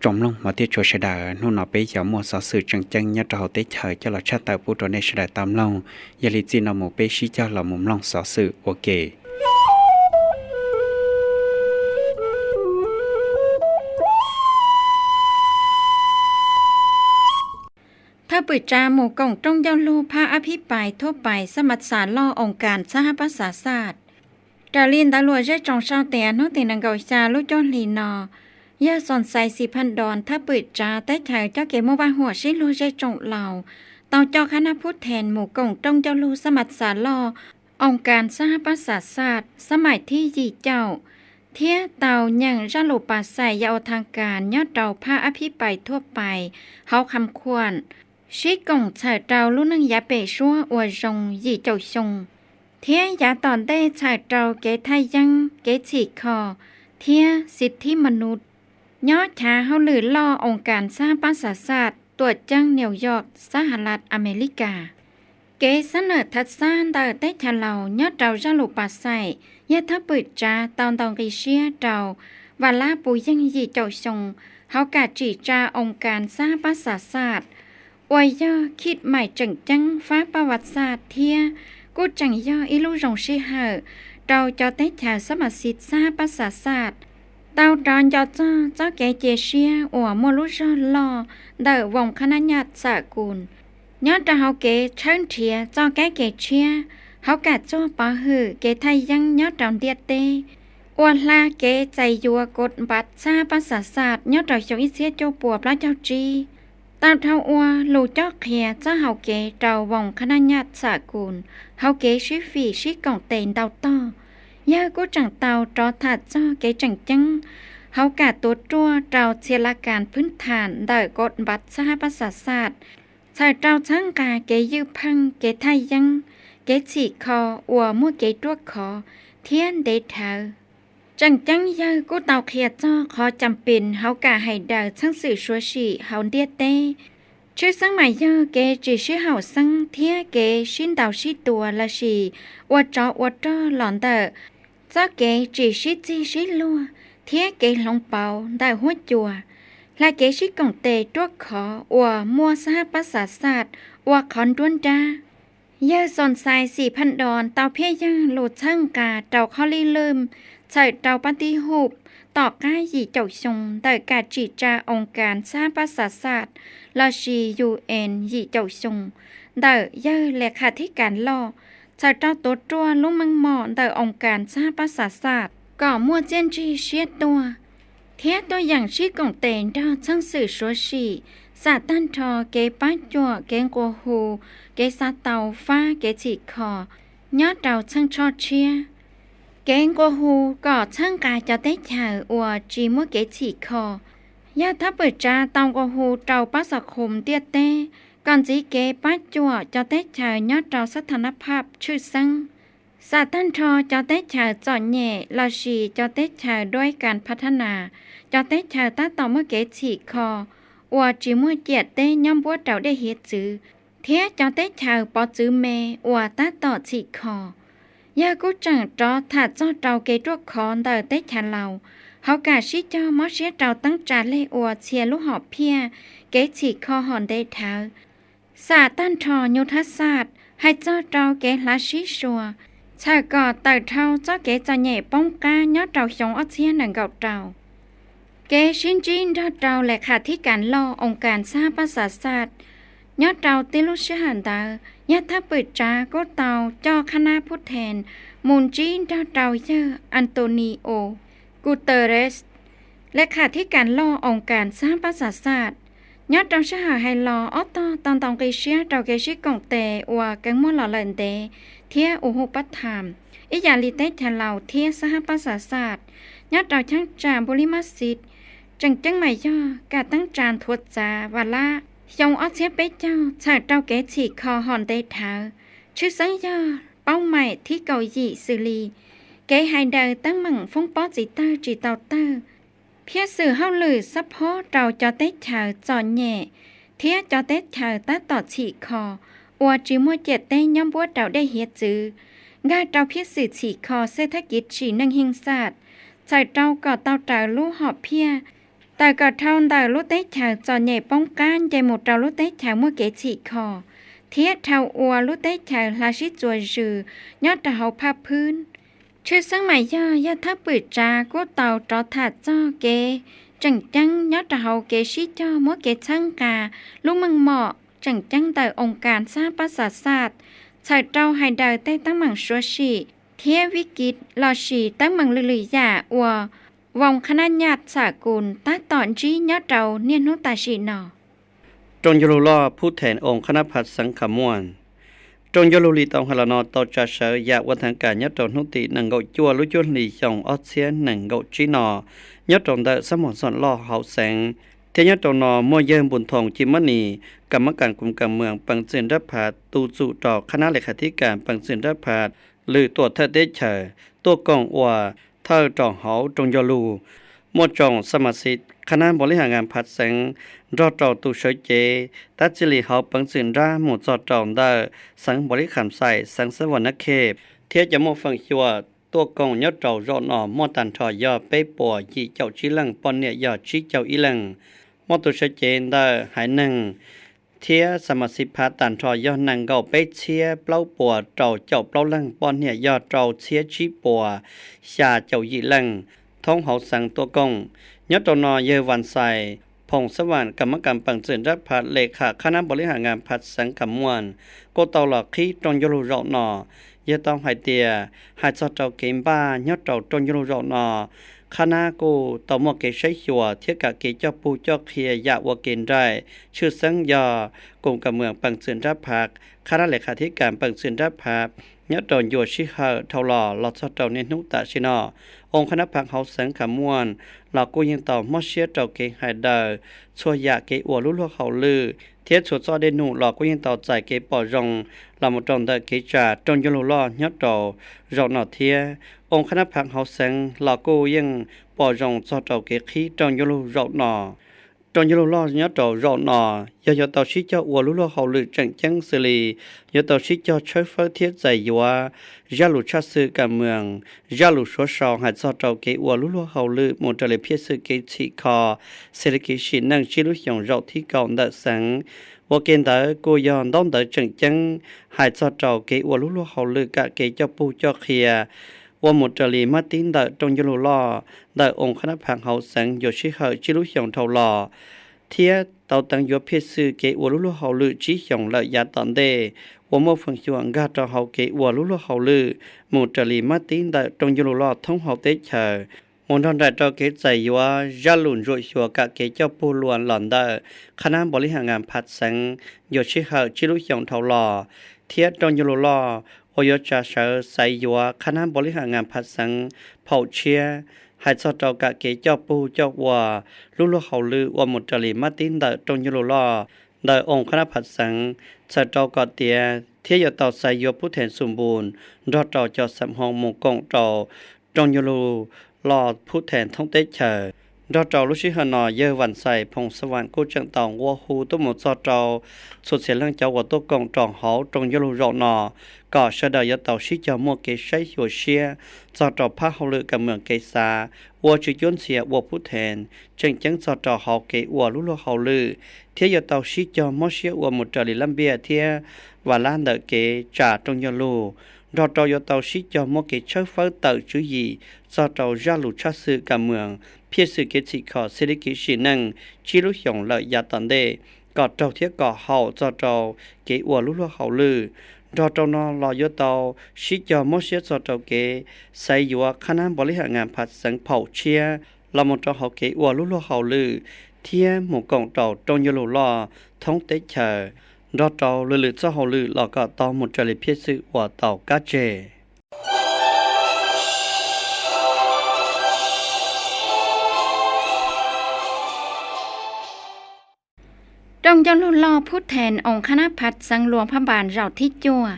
tsoom mloog hmov thiab tshua sawv daws, hnub no peb yuav muaj xov xwm tseem ceeb nyob rau hauv teb chaws coj los tshaj tawm pub rau nej sawv daws tau mloog. Yog li txij no mus peb sib cog los mus mloog xov xwm ua ke. Thawj pwm tsav mus koom rooj ncauj lug phab ab phib pais thuab pais xab mas xas loj oos kas xab hab pab xav xaj. Raws li ntawv luam zej tsoom sau tias hnub tim nees nkaum xya lub cuaj hli no, yawg Xoom Xais Xim Phaj Doos thawj pwm tsav teb chaws coj kev muaj vaj huam sib luag zej tsoom laus tau coj khab nab phub then mus koom rooj ncauj lug xab mas xas loj oos kas xab hab pab xav xaj xab mais thib yim caum, thiab tau nyeem zaj lus pas xais ya ua thaag kas nyob rau phab ab phib pais thuab pais hauv kham khuam sib koom txhawm rau lub neej yav pem suab ua zoo yim caum xyoo, thiab yav tom ntej txhawm rau kev thaj yeeb, kev txhim kho thiab xib thib ma nub nyob chav hauj lwm loj oos kas xab hab pab xav xaj tuam ceeb New York xab has las Amelikas. Kev xab nawm thav xab ntawm teb chaws laus nyob rau zaj lus pas xais yawg thawj pwm tsav tau ntaus nqi siab rau Vam Lab Pus Yeeg yim caum xyoo hauv kam tsim tsa oos kas xab hab pab xav xaj, uas yog khij mais tseem ceeb fab pab vaj xaj thiab kuj tseem yog ib lub zoo sij hawm rau cov teb chaws xab mas xib xab hab pab xav xaj tau rov nco txog txoj kev cia siab uas muaj lub zog loj ntawm voos khab nab nyaj xam kus nyob rau hauv kev tshawb nrhiav txoj kab ke tshiab hauv kam txuag pov hwm kev thaj yeeb nyob rau ntiaj teb, uas hla kev txais yuav kod npav xab hab pab xav xaj nyob rau xyoo ib txhiab cuaj puas plaub caug tsib, tau dhau ua lus cob qhia txoj hau kev rau voos khab nab nyaj xam kus hauv kev sib fim sib koom tes ntau tog. Yawg kuj tseem tau rov tham txog kev tseem ceeb hauv kam tuav ruaj rau txhia la kas phwb tham ntawm kod npav xab hab pab xav xaj, txhawm rau txhawb nqa kev ywj pheej, kev thaj yeeb, kev txhim kho uas muaj kev ruaj khov thiab ntev dhawv. Tseem ceeb yawg kuj tau qhia txog qhov cam pes hauv kam hais daws txheej xwm suav sim hauv ntiaj teb. Tshwj xeeb mas yog kev tsis sib haum xeeb thiab kev sib ntaus sib tua lossis ua tsov ua rog los ntawm txoj kev tsis sib txig sib luag thiab kev hloov pauv ntawm huab cua, hla kev sib koom tes ruaj khov uas muaj xab hab pab xav xaj ua qhov nruab nrab. Yawg Xoom Xais Xim Phaj Doos tau phiaj yeeg lus txhawb nqa rau qhov lij lwj txhawm rau pab tib hum tom qab yim caum xyoo ntawm kam tsim tsa oos kas xab hab pab xav xaj lossis U N yim caum xyoo ntawm yawg le kham thib kas loj, txhawm rau tuav ruaj lub meej mom ntawm oos kas xab hab pab xav xaj kom muaj txiaj ntsig siab tuaj, thiab tuaj yeem sib koom tes nrog txheej xwm suav sim, xam tag nrho kev pab cuam, kev nqua hu, kev xav tau fab, kev txhim kho nyob rau txheej tshoj tshiab. Kev nqua hu kom txhawb nqa cov teb chaws uas tsis muaj kev txhim kho, yawg thawj pwm tsav tau nqua hu rau pab xov khum ntiaj teb kom ntxiv kev pab cuam cov teb chaws nyob rau xab tha nab phab tshwj xeeb, xam tag nrho cov teb chaws txom nyem lossis cov teb chaws duab kas pha thab nas, cov teb chaws tab tom muaj kev txhim kho uas tsis muaj ciam teb nyob npuab rau dej hiav txwv, thiab cov teb chaws pov txwv me uas tab tom txhim kho. Yawg kuj tseem rov tham txog rau kev ruaj khov ntawm teb chaws laus hauv kam sib cog mob siab rau teeb tsa leg ua txhia lub hom phiaj kev txhim kho hom ntev dhawv, xam tag nrho nyuj thab xaj, hais txog rau kev hlav sib sua, txhawm kom tawm dhau txoj kev txom nyem poob qab nyob rau xyoo ob txhiab nees nkaum rau. Kev sib ntsib nrog rau le kham thib kas loj oos kas xab hab pab xav xaj, nyob rau tib lub sij hawm ntawd yawg thawj pwm tsav kuj tau coj khab nab phub then mus ntsib nrog rau yawg Antonio Guterres, le kham thib kas loj oos kas xab hab pab xav xaj. Nyob rau sij hawm hais los ob tog tau ntaus nqi siab rau kev sib koom tes uas keev muaj los lawm ntev thiab ua hu pab tham, ib yam li teb chaws laus thiab xab hab pab xav xaj. Nyob rau cheeb tsam npu li mab xiv, tseem ceeb mas yog kam teeb tsa nthuav txav Vam Lab xyoo ob txhiab peb caug txhawm rau kev txhim kho hom ntev dhawv, tshwj xeeb yog paub maim thib kaum yim xws li kev hais daws teeb meem foob pob txiv tawg tsis tau tawg, phiaj xwm hauj lwm xab phob rau cov teb chaws txom nyem thiab cov teb chaws tab tom txhim kho uas tsis muaj ciam teb nyob npuab rau dej hiav txwv, nkag rau phiaj xwm txhim kho xej thab kiv tsim neej heej xaj, txhawm rau kom tau raws lub hom phiaj tawm kom dhau ntawm lub teb chaws txom nyem poob qab nce mus rau lub teb chaws muaj kev txhim kho, thiab dhau ua lub teb chaws hla sib txuas zws nyob rau hauv phaj phwb. Tshwj xeeb mas yog, yog thawj pwm tsav kuj tau rov tham txog kev tseem ceeb nyob rau hauv kev sib cog muab kev txhawb nqa lub meej mom tseem ceeb ntawm oo kas xab pab xav xaj, txhawm rau hais daws tej teeb meem suav sim thiab vib kiv lossis teeb meem lwm lwm yam uas voos qhab nab nyaj xam kus tab tom ntsib nyob rau niaj hnub tam sim no. Rooj ncauj lug loj Phub Thees oo qhab nab phav xeev Kham Muam. Rooj ncauj lug li tau hais los no tau tsa sawv yam ua thav kam nyob rau hnub tim nees nkaum cuaj lub cuaj hlis xyoo ob txhiab nees nkaum tsib no, nyob rau ntawm xab mos xoom loj hauv xeev, thiab nyob rau no muaj yawg Npus Thoos Ci Mab Nis, kam mab kas koom kas mwas peev xwm nrab phav tu tsum rau qhab nab le khas thib kas peev xwm nrab phav lwm tuam thawj teb chaws tuaj koom ua thawj rau hauv rooj ncauj lug. Muaj tsoom xab mas xis qhab nab npaum li has nkas phav xeev nrog rau tus sawv cev tab txij li hauv peev xwm nrab mus txog rau ntawm xeev npaum li kham xais xeev xab vas nab khej thiab cov muaj feem xyuam tuaj koom nyob rau zaum no muaj tag nrho yog peb puas yim caum tsib leej, poj niam yog tsib caug ib leej. Muaj tus sawv cev ntawm haiv neeg thiab xab mas xis phav tag nrho yog nees nkaum peb txhiab plaub puas rau caum plaub leej, poj niam yog rau txhiab tsib puas xya caum yim leej, thoob hauv xeev tuaj koom. Nyob rau no yawg Vas Xais Phoom Xab Vam kam mab kas peev xwm nrab phav le khas qhab nab npaum li has nkas phav xeev Kham Muam kuj tau los qhib rooj ncauj lug zaum no. Yawg tau hais tias hais txog rau kev npaj nyob rau rooj ncauj lug zaum no, qhab nab kuj tau muaj kev saib xyuas thiab kam kev coj pug coj qhia yam ua ke nraim, tshwj xeeb yog koom kam mwas peev xwm nrab phav, qhab nab le khas thib kas peev xwm nrab phav nyob rau ncua sij hawm dhau los los txog rau niaj hnub tam sim no. Oo qhab nab phav hauv xeev Kham Muam los kuj yeej tau mob siab rau kev hais daws txhua yam kev ua lub luag hauj lwm thiab txhua txoj dej num los kuj yeej tau txais kev pom zoo los mus rau ntawm kev tsa rooj ncauj lug loj nyob rau zaum no thiab. Oo qhab nab phav hauv xeev los kuj yeej pom zoo txog rau kev qhib rooj ncauj lug zaum no. Rooj ncauj lug loj nyob rau zaum no yog yuav tau sib cog ua lub luag hauj lwm tseem ceeb xws li yuav tau sib cog tshawb fawb thiab txais yuav zaj lus tshaj xwm kam mwas, zaj lus suav sau hais txog rau kev ua lub luag hauj lwm mus raws li phiaj xwm kev txhim kho xes li kev sim neej tsib lub xyoos zaum thib kaum ntawm xeev. Ua ke ntawd kuj yog ntaub ntawv tseem ceeb hais txog rau kev ua lub luag hauj lwm kam kev coj pug coj qhia ua mus raws li mab tib ntawm rooj ncauj lug loj ntawm oo qhab nab phav hauv xeev ncua sij hawm tsib lub xyoos dhau los, thiab tau teev yuav phiaj xwm kev ua lub luag hauj lwm tsib xyoos lawm yav tom ntej uas muaj feem xyuam nkag rau hauv kev ua lub luag hauj lwm mus raws li mab tib ntawm rooj ncauj lug loj thoob hauv teb chaws, mus nrog nraim rau kev txais yuav zaj lus ntsuam xyuas kam kev coj pug luas los ntawm qhab nab npaum li has nkas phav xeev ncua sij hawm tsib lub xyoos dhau los, thiab rooj ncauj lug loj uas yuav tsa sawv xaiv yuav qhab nab npaum li has nkas phav xeev phaum tshiab hais txog rau kam kev coj pug coj ua lub luag hauj lwm ua mus raws li mab tib ntawm rooj ncauj lug loj ntawm oo qhab nab phav xeev, txhawm rau kom tiav thiab yuav tau xaiv yuav Phub Thees Xum Npus nrog rau cov xam hoo mus koom rau rooj ncauj lug loj Phub Thees thoob teb chaws. Nrog rau lub sij hawm no yawg Vas Xais Phoom Xab Vam kuj tseem tau nqua hu tuaj mus txog rau txhua txhia leej cov uas tuaj koom rau hauv rooj ncauj lug zaum no kom sawv daws yuav tau sib cog muaj kev saib xyuas siab txog rau phab hauj lwm kam mwas kev xav ua tswv cuab ntxhias ua Phub Thees tseem ceeb txog rau hauv kev ua lub luag hauj lwm, thiab yuav tau sib cog mob siab ua mus raws li lab npiaj thiab vam lab ntawm kev tsa rooj ncauj lug, nrog rau yuav tau sib cog muaj kev tshawb fawb tawm tswv yim txog rau zaj lus tshaj xwm kam mwas, phiaj xwm kev txhim kho xes li kev sim neej tsib lub xyoos lawm yav tom ntej kom raug thiab kom haum txog rau kev ua lub luag hauj lwm. Nrog rau no los yuav tau sib cog mob siab txog rau kev xaiv yuav qhab nab npaum li has nkas phav xeev phaum tshiab los mus rau hauv kev ua lub luag hauj lwm thiab mus koom rau rooj ncauj lug loj thoob teb chaws, nrog rau lwm lwm txoj hauj lwm los kom tau mus raws li phiaj xwm uas tau kab tseg. Rooj ncauj lug loj Phub Thees oo qhab nab phav xeev Luas Phab Npas zaum thib cuaj.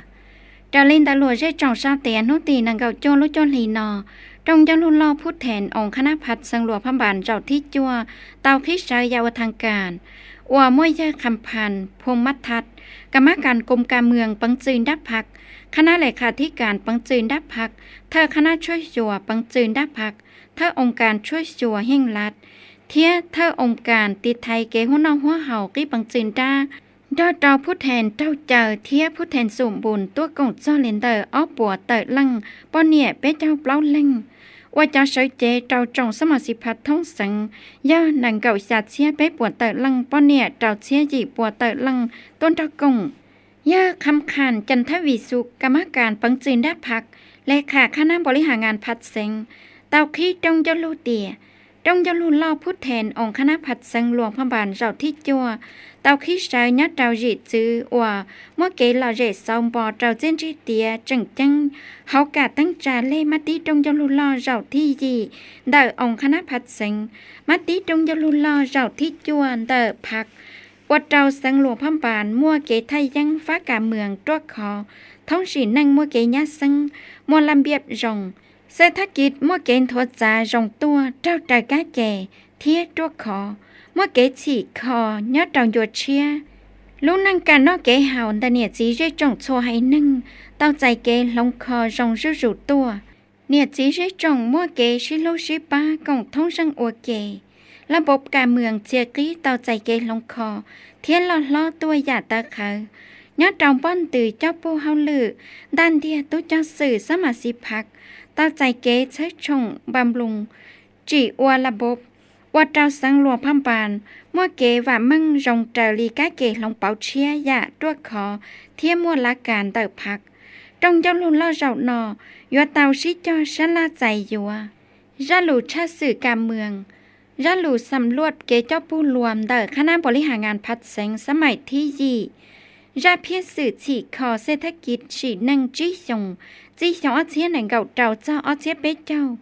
Raws li ntawv luam zej tsoom sab tias hnub tim nees nkaum cuaj lub cuaj hlis no, rooj ncauj lug loj Phub Thees oo qhab nab phav xeev Luas Phab Npas zaum thib cuaj tau qhib sawv yam ua thav kam uas muaj yawg Kham Phas Phoom Mab Thas, kam mab kas koom kam mwas peev xwm nrab phaj, qhab nab le khas thib kas peev xwm nrab phaj, thawj qhab nab tshuab xyuas peev xwm nrab phaj, thawj oo kas tshuab xyuas Heej Las, thiab thawj oo kas tiv thaiv kev hub noj huab haus qib peev txwm nrab nrog rau Phub Thees Raug Caws thiab Phub Thees Xum Npus tuaj koom txog li ntawm ob puas tawm leej poj niam peb caug plaub leeg, ua cov sawv cev rau tsoom xab mas xis phas thoob xeev yog nees nkaum xya txhiab peb puas tawm leej poj niam rau txhiab yim puas tawm leej tuaj nrog koom. Yawg Kham Kham Cas Thab Vis Xus, kas mab kas peev txwm nrab phaj, le kham khab nab npaum li has ngas phaj xeev, tau qhib rooj ncauj lug tias rooj ncauj lug loj Phub Thees oo khab nab phaj xeev Luas Phaj Npas zaum thib cuaj tau qhib sawv nyob rau zim txwv uas muaj kev lom zem xauv npo rau txiaj ntsig tiav tseem ceeb hauv kam teeb tsa lej mab tib rooj ncauj lug loj zaum thib yim ntawm oo khab nab phaj xeev, mab tib rooj ncauj lug loj zaum thib cuaj ntawm phaj, ua rau xeev Luas Phaj Npas muaj kev thaj yeeb fab kas moos ruaj khov, thoob sim neej muaj kev nyab xeeb, muaj laj npiaj zoo, xej thab kiv muaj kev nthuav txav zoo tuaj raug raws kab ke thiab ruaj khov, muaj kev txhim kho nyob rau ncua tshiab. Lub neej kam noj kev haus ntawm niam txiv zej tsoom txhua haiv neeg tau txais kev hloov kho zoo zuj zus tuaj. Niam txiv zej tsoom muaj kev sib hlub sib pab koom thoob zeej ua ke. Laj npaum kas moos txhia qib tau txais kev hloov kho thiab loj hlob tuaj yam tawv qhawv. Nyob rau npoj ntws coj pug hauj lwm, ntaj ntiag tub cog xwm xab mas xis phaj tau txais kev txhawb tshoom npa nploos tsim ua laj npaum, ua rau xeev Luas Phaj Npas muaj kev vam meej zoo raws li kab ke hloov pauv tshiab yam ruaj khov thiab muaj lav kas ntawm phaj. Rooj ncauj lug loj zaum no yuav tau sib cog sab laj txais yuav zaj lus tshaj xwm kas moos, zaj lus xam luaj kev coj pug luas ntawm khab nab npaum li has ngas phaj xeev xab maim thib yim, zaj phiaj xwm txhim kho xej thab kiv sim neej tsib xyoos, txij xyoo ob txhiab nees nkaum rau txog ob txhiab peb caug,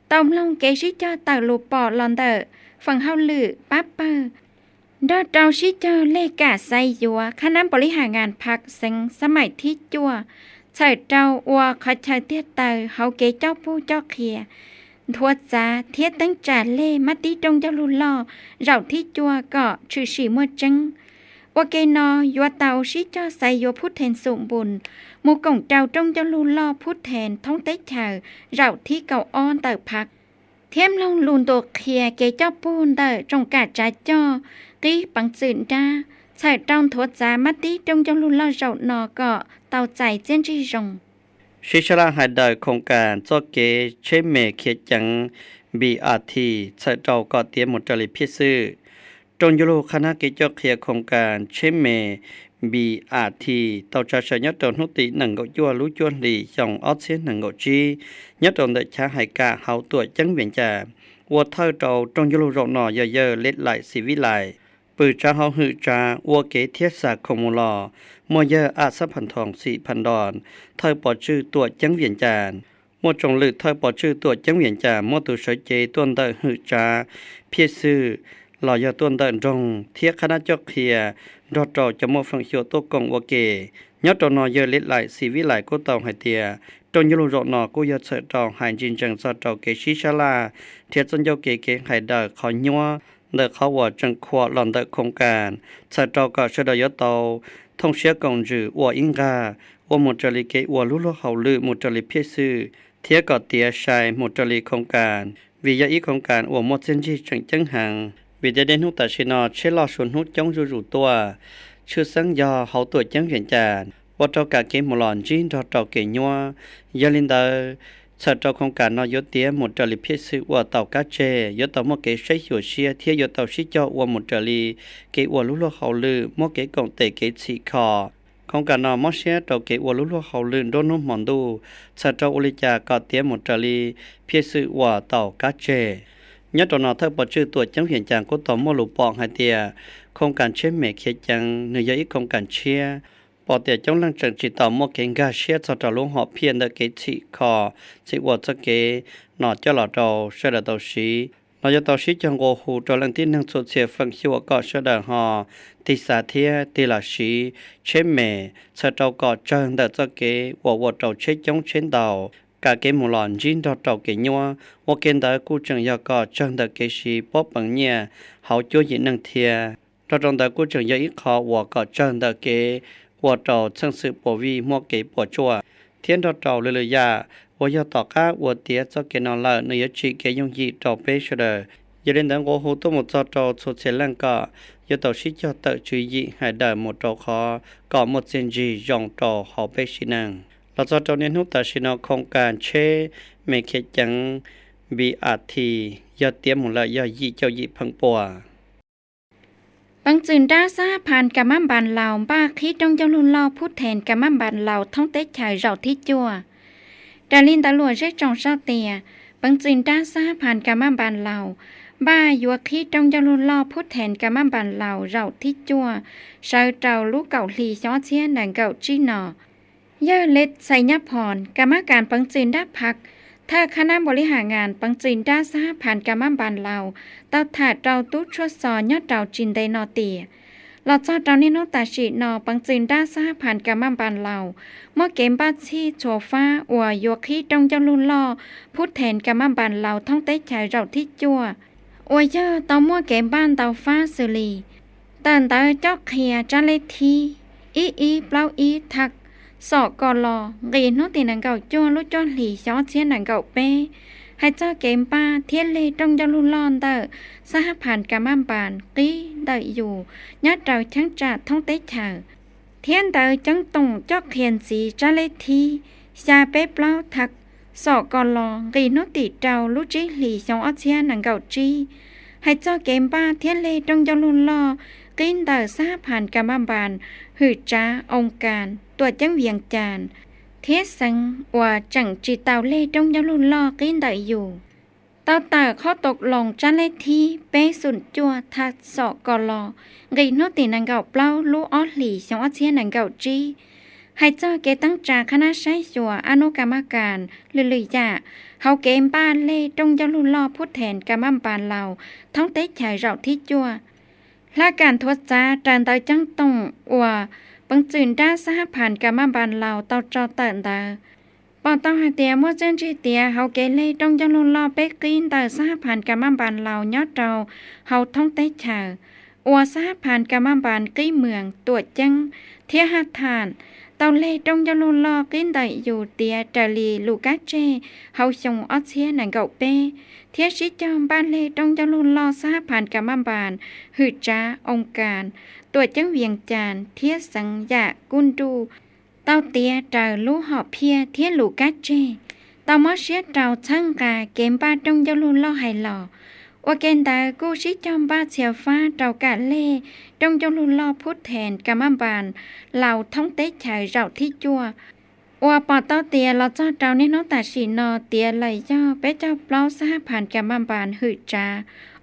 tau mloog kev sib cog tawm lus pom los ntawm feem hauj lwm pab pawg nrog rau sib cog lej kam xaiv yuav khab nab npaum li has ngas phaj xeev xab maim thib cuaj, txhawm rau ua qhov chaw tiag taw hauv kev coj pug coj qhia, nthuav txav thiab teeb tsa lej mab tib rooj ncauj lug loj zaum thib cuaj kom tshwm sim muaj tseeb. Ua ke no yuav tau sib cog xaiv yuav Phub Thees Xum Npus mus koom rau rooj ncauj lug loj Phub Thees thoob teb chaws zaum thib kaum ob ntawm phaj, thiab mloog lus ntu qhia kev coj pug ntawm tsoom kam tsav coj qib peev txwm nrab, txhawm rau nthuav txav mab tib rooj ncauj lug loj zaum no kom tau txais txiaj ntsig zoo. Sib sab laj hais daws khoos kas txoj kev tsheb mes khiav ceev B R T txhawm rau kom tiav mus raws li phiaj xwm. Rooj ncauj lug qhab nab kev coj qhia khoos kas tsheb mes B R T tau tsa sawv nyob rau hnub tim nees nkaum cuaj lub cuaj hlis xyoo ob txhiab nees nkaum tsib, nyob rau ntawm chav hais kam hauv tuam ceeb Vias Cas. Ua thawj rau rooj ncauj lug zaum no yog yawg Lej Laim Xis Vij Laim, pwm tsav hauv hwm tsav ua kev thiab xa khoom mus los, muaj yawg A Xab Phas Thoos Xim Phas Ntos, thawj pov tswj tuam ceeb Vias Cas, muaj tsoom lwm thawj pov tswj tuam ceeb Vias Cas muaj tus sawv cev tuaj ntawm hwm tsav, phiaj xwm, los yog tuaj ntawm nroog thiab qhab nab coj qhia, nrog rau cov muaj feem xyuam tuaj koom ua ke. Nyob rau no yawg Lej Laim Xis Vij Laim kuj tau hais tias rooj ncauj lug zaum no kuj yog txhawm rau hais ntsis ntsees txog rau kev sib sab laj, nrhiav txoj ncauj kev kev hais daws qhov nyuab ntawm qhov uas tseem khuam los ntawm khoos kas, txhawm rau kom sawv daws yuav tau thooj siab koom ntsws ua ib nqag, ua mus raws li kev ua lub luag hauj lwm mus raws li phiaj xwm, thiab kom tiav sai mus raws li khoos kas, vim yog ib khoos kas uas muaj txiaj ntsig tseem ceeb heev. Vim tias dej hnub tam sim no tsheb loj suav hnub coob zuj zus tuaj, tshwj xeeb yog hauv tuam ceeb Vias Cas, ua rau kam kev mus los ntsib nrog rau kev nyuab. Yog li ntawd, txhawm rau khoos kas no yuav tiav mus raws li phiaj xwm ua tau kab tseg, yuav tau muaj kev saib xyuas siab thiab yuav tau sib cog ua mus raws li kev ua lub luag hauj lwm, muab kev koom tes kev txhim kho. Khoos kas no mob siab rau kev ua lub luag hauj lwm nruab hnub hmo ntuj, txhawm rau ua li cas kom tiav mus raws li phiaj xwm ua tau kab tseg. Nyob rau no thawj pov tswj tuam ceeb Vias Cas kuj tau muaj lus pom hais tias khoos kas tsheb mes khiav ceev nws yog ib khoos kas tshiab, pom tias coob leej tseem tsis tau muaj kev nkag siab txog rau lub hom phiaj ntawm kev txhim kho, txhim ua txoj kev no coj los rau sawv daws tau siv. No yuav tau sib cog nqua hu rau leej tib neeg txhua txhia feem xyuam kom sawv daws ho tig xav thiab tig los siv tsheb mes, txhawm rau kom tsawg ntawm txoj kev uas ua rau tsheb coob tsheb ntau, kam kev mus los ntsib nrog rau kev nyuab. Ua ke ntawd kuj tseem yog kom tsawg ntawm kev siv pob peev nyiaj hauv cuab yim neej thiab. Nrog rau ntawd kuj tseem yog ib qho uas kom tsawg ntawm kev ua rau txheej xwm puas vij muaj kev puas tsuaj, thiab nrog rau lwm lwm yam uas yog tom qab ua tiav txoj kev no lawm nws yuav tsim kev yooj yim rau peb sawv daws Yog li ntawd nqua hu tuaj mus txog rau txhua txhia leej kom yuav tau sib cog tawm tswv yim hais dawm mus rau qhov kom muaj txiaj ntsig zoo rau hauv peb sim neej. Los txog rau niaj hnub tam sim no khoo kas tsheb me khiav ceev B R T yog tiav mus lawm yog yim caum yim pheej pua. Peev txwm nrab xab hab phan kas mab npas laus npaj qhib rooj ncauj lug loj phub thees kas mab npas laus thoob teb chaws zaum thib cuaj. Raws li ntawd luam zej tsoom sab tias, peev txwm nrab xab hab phan kas mab npas laus npaj yuav qhib rooj ncauj lug loj phub thees kas mab npas laus zaum thib cuaj sawv rau lub kaum hli xyoo ob txhiab nees nkaum tsib no. Yawg Lej Xais Nyab Phom kas mab kas peev txwm nrab phaj thawj khab nab npaus li has ngas peev txwm nrab xab hab phan kas mab npas laus tau tham rau tub tshuaj xo nyob rau tsis ntev no tias, los txog rau niaj hnub tam sim no peev txwm nrab xab hab phan kas mab npas laus muaj kev npaj txhij txhua fab uas yuav qhib rooj ncauj lug loj phub thees kas mab npas laus thoob teb chaws zaum thib cuaj, uas yog tau muaj kev npaj ntau fab xws li tawm ntawv cob qhia tsab lej thib ib ib plaub ib thaj xom ko lo nqis hnub tim nees nkaum cuaj lub cuaj hlis xyoo ob txhiab nees nkaum peb, hais txog kev npaj thiab leg rooj ncauj lug loj ntawm xab hab phan kas mab npas qib ntawm yus nyob rau cheeb tsam thoob teb chaws, thiab ntawv ceeb toom cob qhia ntxiv tsab lej thib xya peb plaub thaj xom ko lo nqis hnub tim rau lub tsib hlis xyoo ob txhiab nees nkaum tsib, hais txog kev npaj thiab leg rooj ncauj lug loj qib ntawm xab hab phan kas mab npas hwm tsav oo kas tuam ceeb Vias Cas thiab xeev uas tseem tsis tau leg rooj ncauj lug loj qib ntawm yus tau tawm qhob tau loos tsab lej thib peb xum cuaj thaj xom ko lo nqis hnub tim nees nkaum plaub lub ob hlis xyoo ob txhiab nees nkaum tsib, hais txog kev teeb tsa qhab nab saib xyuas ab nub kas mab kas lwm lwm yam hauv kev npaj leg rooj ncauj lug loj phub thees kas mab npas laus thoob teb chaws zaum thib cuaj. Hla kam nthuav txav raws ntawv ceeb toom uas peev txwm nrab xab hab phan kas mab npas laus tau tso tawm ntawd, pom tau hais tias muaj txiaj ntsig tias hauv kev leg rooj ncauj lug loj peb qib ntawm xab hab phan kas mab npas laus nyob rau hauv thoob teb chaws, uas xab hab phan kas mab npas qib mwas tuam ceeb thiab haj tham, tau leg rooj ncauj lug loj qib ntawm yus tiav raws li lus kab tseg hauv xyoo ob txhiab nees nkaum peb, thiab sib cog npaj leg rooj ncauj lug loj xab hab phan kas mab npas hwm tsav oo kas tuam ceeb Vias Cas thiab xeev yam kuj nruj tau tiav raws lub hom phiaj thiab lus kab tseg, tau mob siab rau txhawb nqa kev npaj rooj ncauj lug loj hais los. Ua ke ntawd kuj sib cog npaj txhia fab rau kam leg rooj ncauj lug loj phub thees kas mab npas laus thoob teb chaws zaum thib cuaj, uas pom tau tias los txog rau niaj hnub tam sim no tiav lawm yog peb caug plaub xab hab phan kas mab npas hwm tsav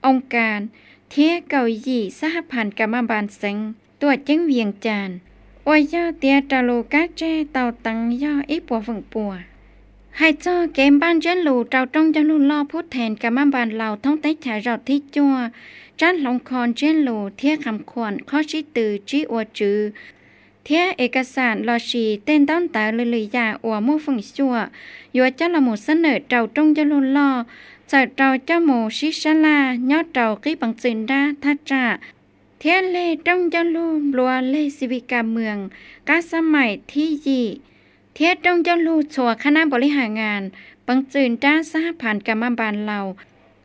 oo kas thiab kaum yim xab hab phan kas mab npas xeev tuam ceeb Vias Cas, uas yog tiav raws lus kab tseg tau teev yog ib puas feem pua. Hais txog kev npaj ntsiab lus rau rooj ncauj lug loj phub thees kas mab npas laus thoob teb chaws zaum thib cuaj, tsab hloov kho ntsiab lus thiab qham khuam qhov sib tw tsib ua tswv thiab es kas xam lossis tej ntaub ntawv lwm lwm yam uas muaj feem xyuam yuav coj los mus xab nawm rau rooj ncauj lug loj, txawm rau coj mus sib sab laj nyob rau qib peev txwm nrab thaj tsam thiab leg rooj ncauj lug nplua leg xi vi kas mws qab xab maim thib yim, thiab rooj ncauj lug txhua qhab nab npaus li has ngas peev txwm nrab xab hab phan kas mab npas laus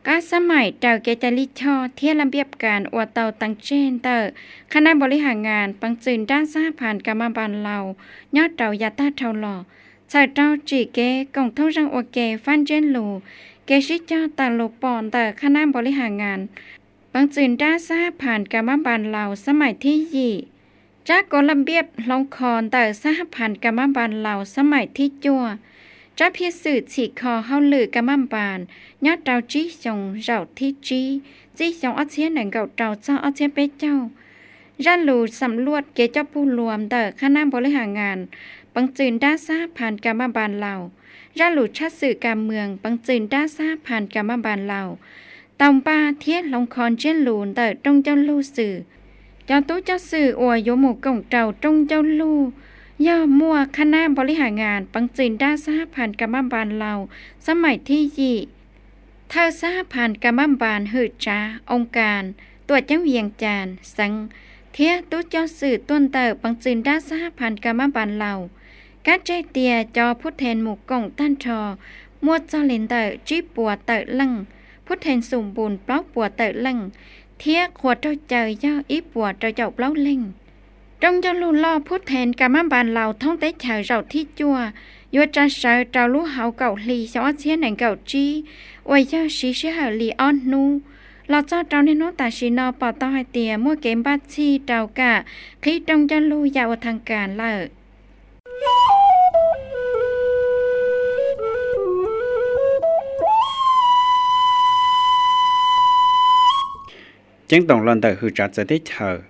qab xab maim raws kev cai lij choj thiab laj npiab kas uas tau teev tseg ntawm qhab nab npaus li has ngas peev txwm nrab xab hab phan kas mab npas laus nyob rau yav tag dhau los, txawm rau tsim kev koom thooj zeej ua ke fab ntsiab lus, kev sib cog tawm lus pom ntawm qhab nab npaus li has ngas peev txwm nrab xab hab phan kas mab npas laus xab maim thib yim, tsab kos laj npiab hloov kho ntawm xab hab phan kas mab npas laus xab maim thib cuaj, tsab phiaj xwm txhim kho hauj lwm kas mab npas nyob rau tsib xyoos zaum thib tsib, txij xyoo ob txhiab nees nkaum rau txog ob txhiab peb caug, zaj lus xam luaj kev coj pug luas ntawm qhab nab npaus li has ngas peev txwm nrab xab hab phan kas mab npas laus, zaj lus tshaj xwm kas mws peev txwm nrab xab hab phan kas mab npas laus tau npaj thiab hloov kho ntsiab lus ntawm rooj ncauj lug xwm. Cov tub coj xwm uas yuav mus koom rau rooj ncauj lug yog muaj qhab nab npaus li has ngas peev txwm nrab xab hab phan kas mab npas laus xab maim thib yim, thawj xab hab phan kas mab npas hwm tsav oo kas tuam ceeb Vias Cas xeev, thiab tub coj xwm tuaj ntawm peev txwm nrab xab hab phan kas mab npas laus. Kab tseg tias cov phub thees mus koom tag nrho muaj txog li ntawm tsib puas tawm leej, Phub Then Xum Npus plaub puas tawm leej, thiab qhua raug caw yog ib puas rau caum plaub leeg. Rooj ncauj lug loj Phub Then Ka Mab Npas Laus thoob teb chaws zaum thib cuaj yuav tsa sawv rau lub hauv kaum hli xyoo ob txhiab nees nkaum tsib, uas yog siv sij hawm li ob hnub. Los txog rau niaj hnub tam sim no pom tau hais tias muaj kev npaj txhij rau kam qhib rooj ncauj lug yam ua thaj kas lawm. Ceeb toom los ntawm hwm tsav txawv teb chaws.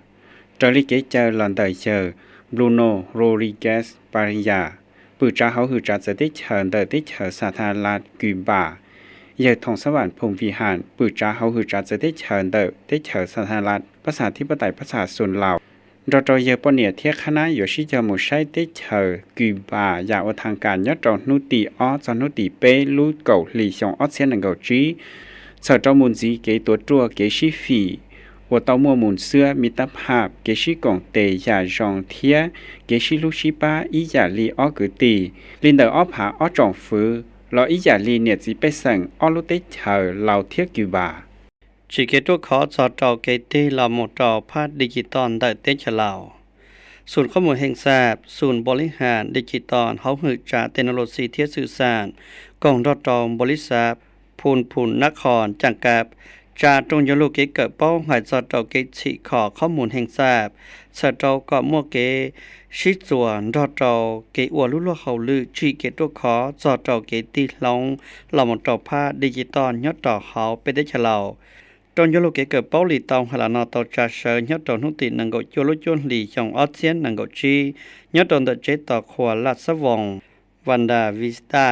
Raws li kev caw los ntawm yawg Bruno Rodriguez Parrilla, pwm tsav hauv hwm tsav txawv teb chaws ntawm teb chaws Xa Tha Las Kws Npas, yawg Thoom Xab Vam Phoom Vij Ham, pwm tsav hauv hwm tsav txawv teb chaws ntawm teb chaws Xa Tha Las Pab Xas Thib Pab Tais Pab Xas Xus Laus, nrog rau yawg poj niam thiab qhab nab yuav sib cog mus saib teb chaws Kws Npas yam ua thaj kas nyob rau hnub tim ob txog hnub tim peb lub kaum hli xyoo ob txhiab nees nkaum tsib, txhawm rau mus ntxiv kev tuav ruaj kev sib fim uas tau muaj mus xwb, mi tab phaj kev sib koom tes yam zoo thiab kev sib hlub sib pab ib yam li ob kwv tij, li ntawm ob phav ob tsoom fwv los ib yam li niam txiv pej xeem ob lub teb chaws Laus thiab Kws Npas. Tsim kev ruaj khov txog rau kev tig los mus rau phab digital ntawm teb chaws Laus. Xum qhob mus heej xaj, xum npaus lis has digital hauv hwm tsav technology thiab xwm xam, koog nrog rau npaus lis xav Phum Phum Nab Khos Caam Kab tsa rooj ncauj lug kev kawm paub hais txog rau kev txhim kho qhob mus heej xaj, txhawm rau kom muaj kev sib txuas nrog rau kev ua lub luag hauj lwm tsim kev ruaj khov txog rau kev tig hloov los mus rau phab digital nyob rau hauv peb teb chaws Laus. Rooj ncauj lug kev kawm paub li tau hais los no tau tsa sawv nyob rau hnub tim nees nkaum cuaj lub cuaj hlis xyoo ob txhiab nees nkaum tsib, nyob rau ntawm tsev tos qhua Laj Xab Voos, Vanda Vista,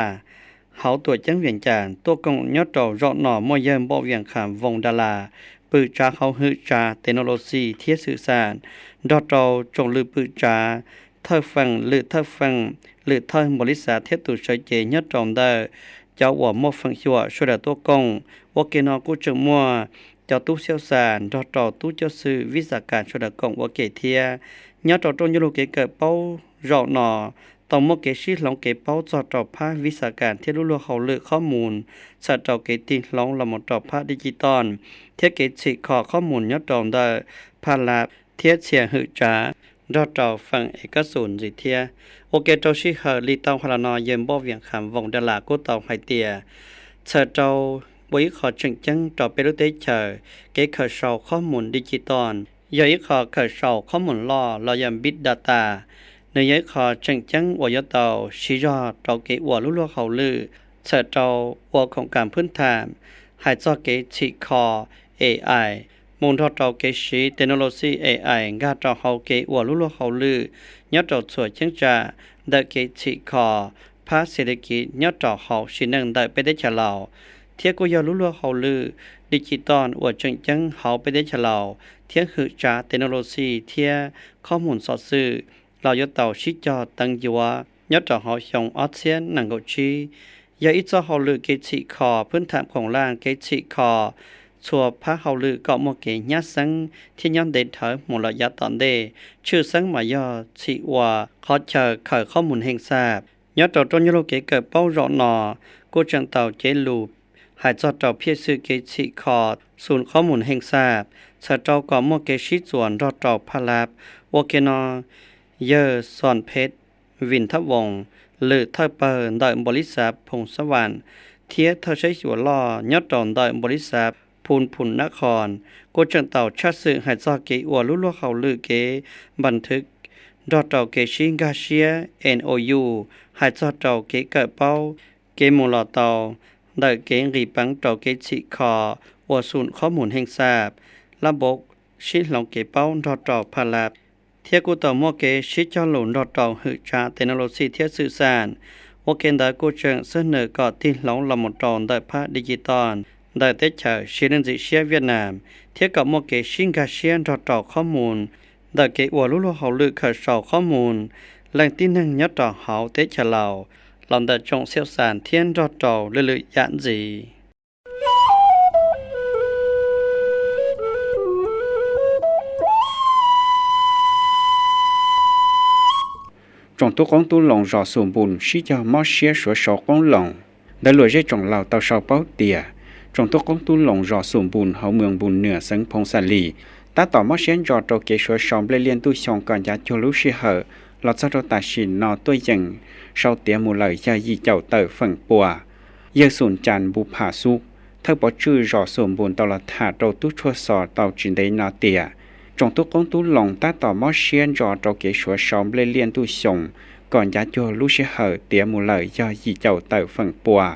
hauv tuam ceeb Vias Cas. Tuaj koom nyob rau zaum no muaj yawg Npaum Vias Kham Voos Dab Las, pwm tsav hauv hwm tsav technology thiab xwm xam, nrog rau tsoom lwm pwm tsav, thawj feem, lwm thawj feem, lwm thawj npaus lis xav thiab tus sawv cev nyob rau ntawm cov uas muaj feem xyuam sawv daws tuaj koom. Ua ke no kuj tseem muaj cov tub xiaub xas nrog rau tub coj xwm vib xav kas sawv daws koom ua ke thiab. Nyob rau rooj ncauj lug kev kawm paub zaum no tau muaj kev sib hloov kev paub txog rau phab vib xav kas thiab lub luag hauj lwm qhob mus, txhawm rau kev tig hloov los mus rau phab digital thiab kev txhim kho qhob mus nyob rau ntawm phab lab thiab txhia hwm tsav nrog rau feem es kab xus ntxiv thiab. Ua ke rau sij hawm li tau hais los no yawg Npaum Vias Kham Voos Dab Las kuj tau hais tias txhawm rau ua ib qho tseem ceeb rau peb lub teb chaws, kev khaws sau qhob mus digital yog ib qho khaws sau qhob mus loj los yog big data. Nws yog ib qho tseem ceeb uas yuav tau siv zog rau kev ua lub luag hauj lwm, txhawm rau ua khoom kas phwb tham hais txog kev txhim kho A I, mus nrog rau kev siv technology A I nkag rau hauv kev ua lub luag hauj lwm nyob rau txhua cheeb tsam ntawm kev txhim kho phab xis li kiv nyob rau hauv sim neej ntawm peb teb chaws Laus, thiab kuj yog lub luag hauj lwm digital uas tseem ceeb hauv peb teb chaws Laus thiab hwm tsav technology thiab qhob mus xov xwm los yuav tau sib cog teev yuav nyob rau hauv xyoo ob txhiab nees nkaum tsib. Yog ib txoj hauj lwm kev txhim kho phwb tham khoom laj, kev txhim kho txhua phab hauj lwm kom muaj kev nyab xeeb thiab nyob ntev dhawv mus lawm yav tom ntej. Tshwj xeeb mas yog txhim ua qhov chaw khaws qhob mus heej xaj. Nyob rau rooj ncauj lug kev kawm paub zaum no kuj tseem tau cev lus hais txog rau phiaj xwm kev txhim kho xum qhob mus heej xaj, txhawm rau kom muaj kev sib txuas nrog rau phab lab. Ua ke no yawg Xos Phev Vim Thab Voos, lwm thawj pawg ntawm npaus lis xav Phoom Xab Vam thiab thawj saib xyuas loj nyob rau ntawm npaus lis xav Phum Phum Nab Khos kuj tseem tau tshaj xwm hais txog kev ua lub luag hauj lwm kev npas thwv nrog rau kev sib nkag siab N O U hais txog rau kev kawm paub, kev mus los tau ntawm kev nqis peev rau kev txhim kho ua xum qhob mus heej xaj, lab npaum sib hloov kev paub nrog rau phab lab, thiab kuj tau muaj kev sib cog lus nrog rau hwm tsav technology thiab xwm xam. Ua ke ntawd kuj tseem xab nws kom tig hloov los mus rau ntawm phab digital ntawm teb chaws siv leej ntxim siab Viaj Nam, thiab kom muaj kev sib nkag siab nrog rau qhob mus ntawm kev ua lub luag hauj lwm khaws sau qhob mus leej tib neeg nyob rau hauv teb chaws Laus los ntawm tsoom xiaum xas thiab nrog rau lwm lwm yam ntxiv. Tsoom tub qoob tub loo zos Xus Npus sib cog mob siab suav sau qoob loo. Ntawv luam zej tsoom laus tau sau paub tias Tsoom tub qoob tub loo zos Xum Npus hauv moos Npus Nwm xeev Phoo Xa Lis tab tom mob siab ntso rau kev suav sau nplej liaj ntuj xyoo kom ncav cuag lub sij hawm los txog rau tam sim no tuaj yeem sau tiav mus lawm yog yim caum tawm feem pua. Yawg Xum Cas Npus Phas Xub, thawj pov tswj zos Xum Npus tau los tham rau tub tshuaj xov tau tsis ntev no tias tsoom tub qoob tub loo tab tom mob siab ntso rau kev suav sau nplej liaj ntuj xyoo kom ncav cuag lub sij hawm tiav mus lawm yog yim caum tawm feem pua.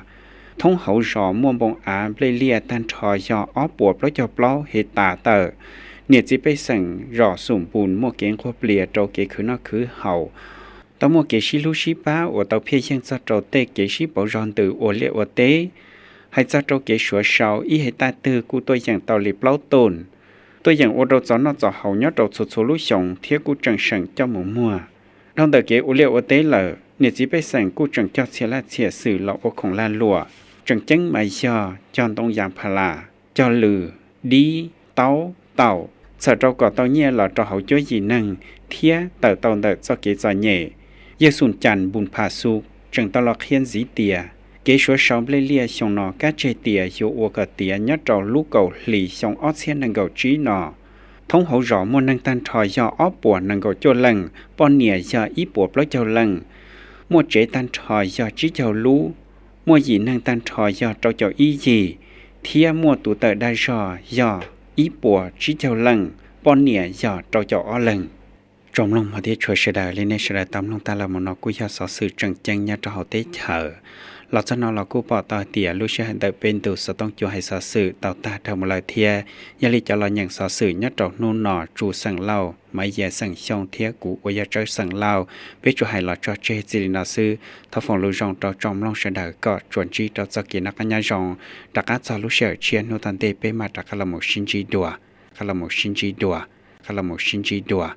Thoob hauv zos muaj npoo av nplej liaj tag nrho yog ob puas plaub caug plaub hej tas tawm. Niam txiv pej xeem zos Xum Npus muaj kev nquag plias rau kev khwv noj khwv haus, tau muaj kev sib hlub sib pab uas tau phiaj yeej txog rau tej kev sib pauv zog ntws ua liaj ua teb. Hais txog rau kev suav sau ib hej taj twg kuj tuaj yeem tau li plaub tuj, tuaj yeem ua rau txaus noj txaus haus nyob rau txhua txhua lub xyoo thiab kuj tseem seem coj mus muag. Dhau ntawm kev ua liaj ua teb lawm, niam txiv pej xeem kuj tseem cog txhia laj txhia xwm los ua khoom lag luam, tseem ceeb mas yog cog ntoo yas pha las, cog lws, dib, taub, taum, txhawm rau kom tau nyiaj los rau hauv cuab yim neeg thiab tawm tau ntawm txoj kev txom nyem. Yawg Xum Cas Npus Phas Xub tseem tau los qhia ntxiv tias kev suav sau nplej liaj xyoo no kab tseg tias yuav ua kom tiav nyob rau lub kaum hlis xyoo ob txhiab nees nkaum tsib no. Thoob hauv zos muaj neeg tag nrho yog ob puas nees nkaum cuaj leej, poj niam yog ib puas plaub caug leej, muaj tsev tag nrho yog tsib caug lub, muaj yim neeg tag nrho yog rau caum ib yig, thiab muaj tus tawm dag zog yog ib puas tsib caug leej, poj niam yog rau caum ob leeg. Tsoom mloog hmov thiab tshua sawv daws, li nej sawv daws tau mloog tag los mus no kuj yog xov xwm tseem ceeb nyob rau hauv teb chaws. Los txog no los kuj pom tau hais tias lub sij hawm ntawm peb ntu xov tooj cua hais xov xwm tau tag dhau mus lawm thiab. Yog li cov los nyeem xov xwm nyob rau hnub no Tsu xeem Lauj, Maiv Yia xeem Xyooj thiab kuv uas yog Tsawb xeem Lauj, peb tsuas hais los tso tseg txij li no xwb. Thov foom lus zoo rau tsoom mloog sawv daws kom tsuas ntsib rau txoj kev noj qab nyob zoo. Rov qab txog lub sij hawm tshiab hnub tom ntej peb mam rov qab los mus sib ntsib dua, qab los mus sib ntsib dua, qab los mus sib ntsib dua.